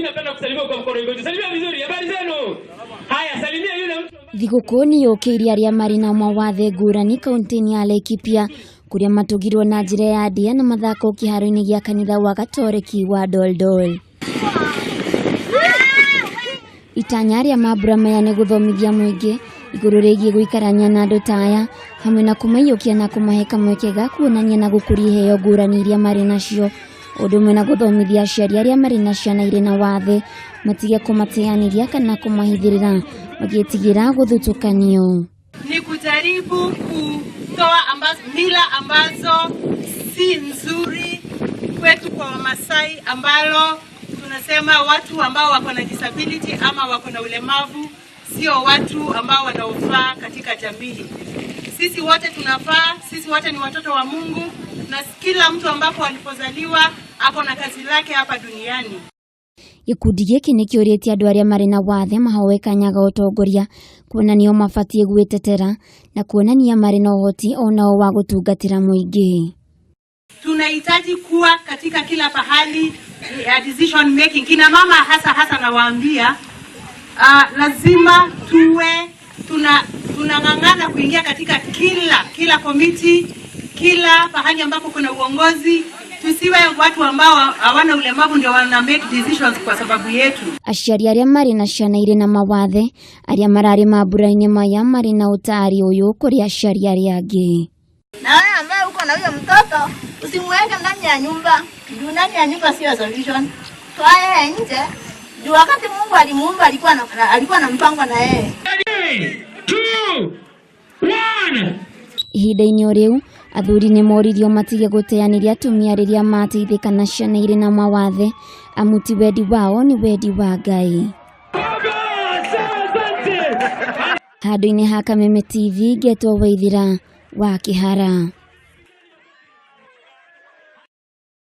Napenda kusalimia kwa mkono mmoja. Salimia vizuri. Habari zenu? Haya, salimia yule mtu. Thigũkũ nĩ yũkĩirie arĩa marĩ na mawathe ngũrani kaunti-inĩ ya Laikipia kũrĩa matũgirwo na njĩra ya ndĩa na mathako kĩharo-inĩ gĩa kanitha wa Gatoreki wa Doldol. Itanya rĩa mambura maya nĩ gũthomithia mũingĩ igũrũ rĩgiĩ gũikarania na andũ ta aya hamwe na kũmaiyũkia na kũmahe kamweke ga kuonania na gũkũria iheo ngũrani iria marĩ nacio, ũndũ ũmwe na gũthomithia aciari arĩa marĩ na ciana irĩ na wathe matige kũmateanĩria kana kũmahithĩrĩra magĩtigĩra gũthutũkanio. Ni kujaribu kutoa ambazo, mila ambazo si nzuri kwetu kwa Wamasai, ambalo tunasema watu ambao wako na disability ama wako na ulemavu sio watu ambao wanaofaa katika jamii. Sisi wote tunafaa, sisi wote ni watoto wa Mungu na kila mtu ambapo alipozaliwa ako na kazi lake hapa duniani. Gĩkundi gĩkĩ nĩkĩũrĩtie andũ arĩa marĩ na wathe mahoe kanya ga ũtongoria kuona nĩo mabatiĩ gwĩtetera na kuonania marĩ na ũhoti onao wa gũtungatĩra mũingĩ. Tunahitaji kuwa katika kila pahali ya decision making. Kina mama hasa hasa nawaambia, lazima tuwe tunang'ang'ana kuingia katika kila komiti, kila pahali ambapo kuna uongozi. Tusiwe watu ambao hawana ulemavu ndio wana make decisions kwa sababu yetu. Aciari arĩa marĩ na ciana irĩ na mawathe arĩa mararĩ mambura-inĩ maya marĩ na ũtaari ũyũ kũrĩ aciari arĩa angĩ. Na wewe ambaye uko na huyo mtoto usimweke ndani ya nyumba, juu ndani ya nyumba sio solution. Toa yeye nje, juu wakati Mungu alimuumba alikuwa na mpango na yeye. 3, 2, 1. Ihinda-inĩ o rĩu athuri nĩ moririo matige gũteanĩria atumia rĩrĩa mateithĩka na ciana irĩ na mawathe amu ti wendi wao nĩ wendi wa Ngai. Handũ-inĩ ha Kameme TV ngetwo Waithira wa Kĩhara.